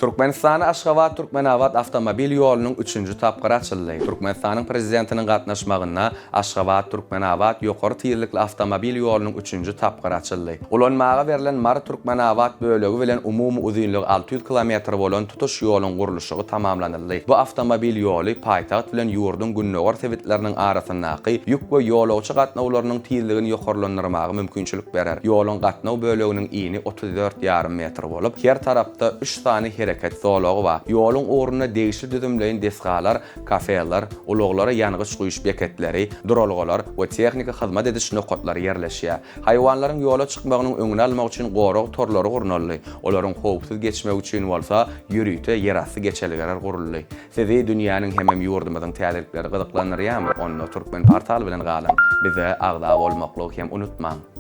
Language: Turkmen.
Türkmenistanda Aşgabat-Türkmenabat awtomobil ýolunyň üçünji tapgyry açyldy. Türkmenistanyň Prezidentiniň gatnaşmagynda Aşgabat-Türkmenabat ýokary tizlikli awtomobil ýolunyň üçünji tapgyry açyldy. Ulanmaga berlen Mary-Türkmenabat bölegi bilen umumy uzynlygy 600 kilometr bolan tutuş ýoluň gurluşygy tamamlanyldy. Bu awtomobil ýoly paýtagt bilen ýurduň gündogar sebitleriniň arasyndaky ýük we ýolagçy gatnawlarynyň tizligini ýokarlandyrmaga mümkinçilik berer. Ýoluň gatnaw böleginiň ini 34 ýarym metr bolup, her tarapda üç sany hereket zolagy bar. Ýoluň ugrunda degişli düzümleýin desgalar, kafeler, ulaglara ýangyç guýuş beketleri, duralgalar we tehniki hyzmat ediş nokatlary ýerleşýär. Haýwanlaryň ýola çykmagynyň öňüni almak üçin gorag torlary gurnaldy. Olaryň howpsuz geçmegi üçin bolsa ýörite ýerasty geçelgeler guruldy. Sizi dünýäniň hemem ýurdumyzyň täzelikleri gyzyklandyrýarmy? Onda Turkmenportal bilen galyň! Bize agza bolmaklygy hem unutmaň!